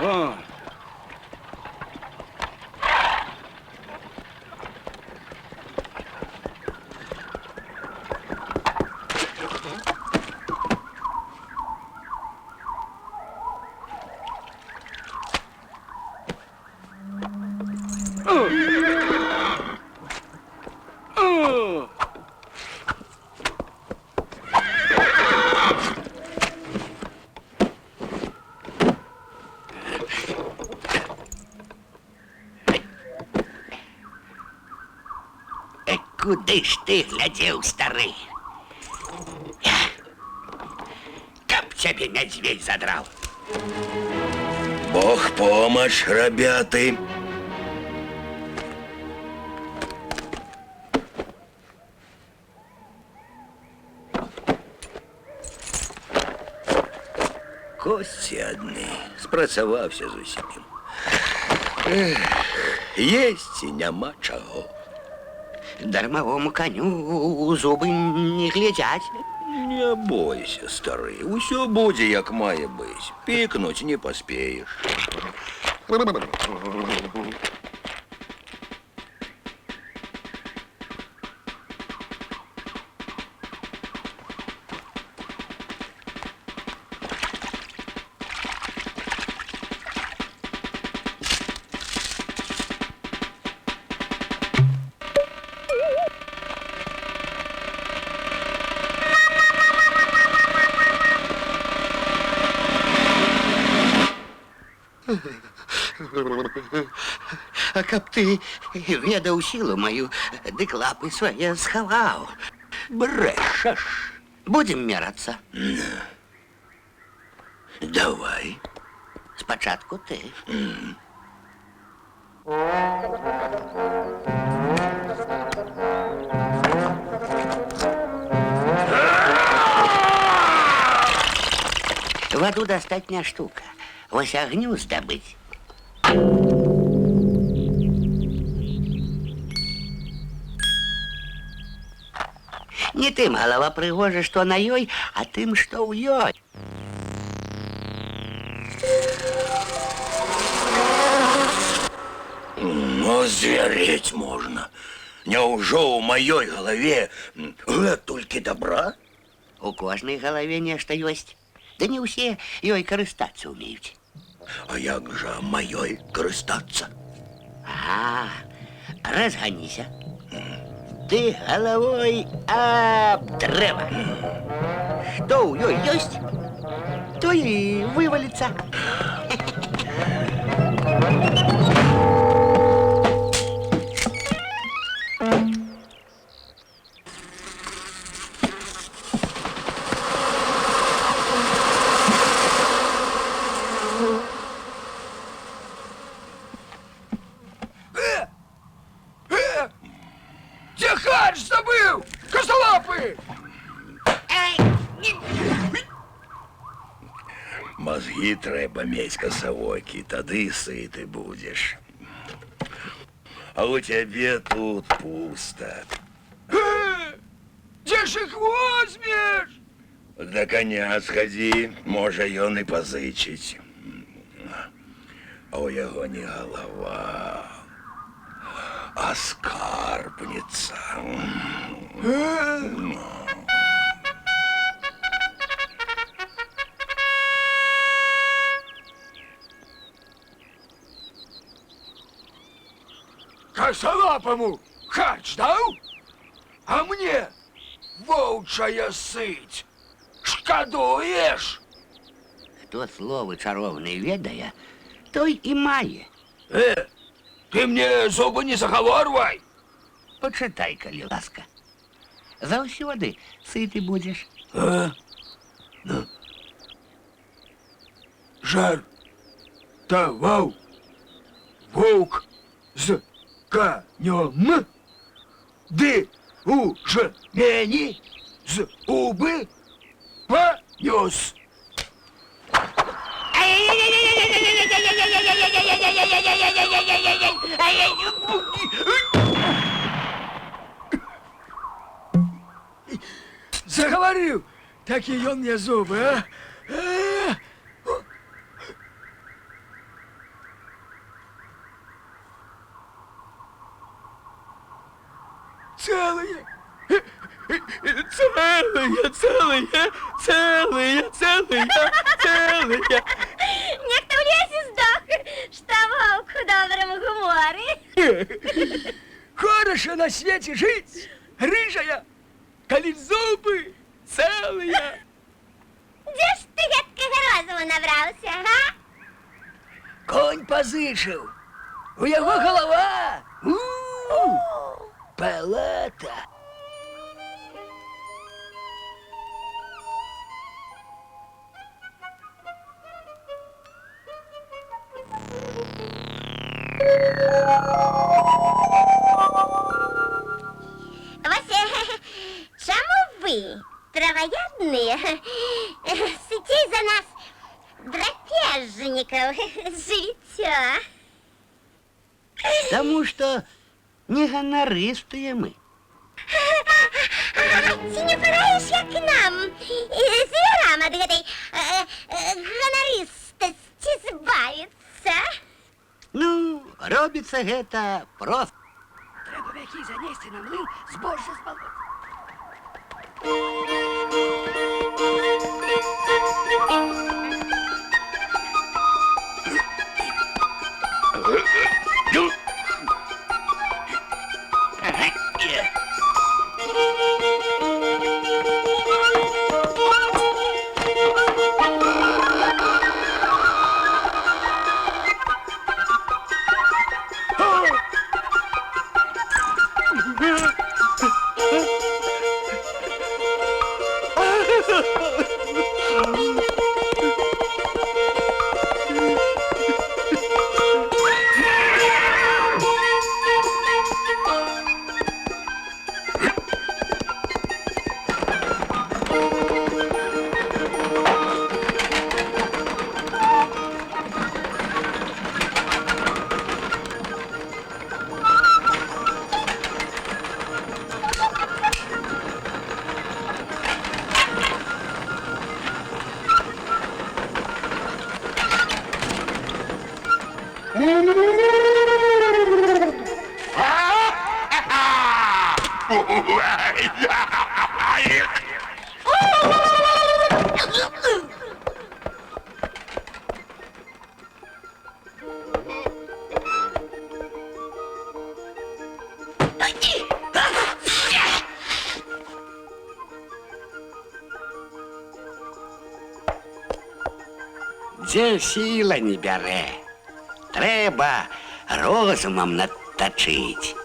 О. О. Куды ж ты глядзеў, стары? Каб цябе мядзведь задраў. Бог помощь, ребята. Косці адны, спрацаваўся зусім. Эх, есці няма чаго. Дармавому каню у зубы не глядзяць. Не бойся, стары, усё будзе, як мае быць. Пікнуць не паспееш. А каб ты ведаў сілу маю, дык лапы свае схаваў. Брэшаш. Будзем мерацца. Давай. Спачатку ты. Ваду дастаць не штука. Вось агню здабыць. Не тым галава прыгожа, што на ёй, а тым, што ў ёй. Ну, звереть можна. Няўжо ў маёй галаве гэтулькі добра? У кожнай галаве нешта ёсць. Да не ўсе ёй карыстацца ўмеюць. А як жа маёй карыстацца? А, разганіся. Ты галавой аб дрэва. Што ў ёй ёсць, то і вываліцца. Дзе харч забыў? Касалапы! Мазгі трэба мець, касавокі, тады сыты будзеш. А у цябе тут пуста. Дзе ж іх возьмеш? Да каня схадзі, можа, ён і пазычыць. А ў яго не галава, а скарбніца. Касалапаму харч даў? А мне воўчая сыть. Шкадуеш? Хто словы чароўныя ведае, той і мае. Ты мне зубы не загаворвай. Пачытай, калі ласка. Заўсёды сыты будзеш. А? Ну. Жартаваў воўк з канём, ды у жмені зубы панёс. Загаварыў, такі ён мне зубы, а? Цэлыя. Цэлыя, цэлыя, цэлыя, цэлыя, цэлыя. Нехта ў лесе здох, што воўк у добрым гуморы. Хораша на свеце жыць, рыжая, калі зубы цэлыя. Дзе ж ты гэткага розуму набраўся, га? Конь пазычыў. У яго галава. У, палата. Вось чаму вы, траваедныя, сыцей за нас, драпежнікаў, жывіце? Таму што не ганарыстыя мы. А ці не параіш, як нам, звярам ад гэтай ганарыстасці збавіцца? Ну, робіцца гэта проста. Трэба мяхі занесці на млын, збожжа змалоць. Дзе сіла не бярэ. Трэба розумам надтачыць.